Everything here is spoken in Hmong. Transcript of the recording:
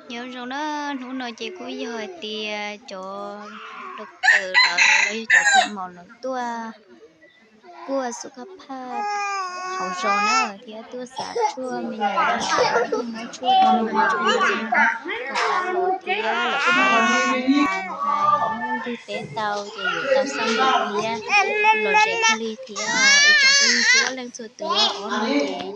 Nyob zoo na, hnub no ces kuj yog hais tias cov doctor lawv los yog cov kho mos lawv tuaj kuaj xub kab phaj hauv zos na, thiab tuaj xav tshuaj me nyuam rau sawv daws, tuaj muab tshuaj rau me nyuam rau sawv daws, kom tau los thiab lawv kuj muaj ib qho faj tas hais muaj ntug teb tau ces yuav tau xaj ntawv thiab lom zem kawg li thiab. Ib tsoom phooj ywg txhua leej txhua tus, ob hnub no ces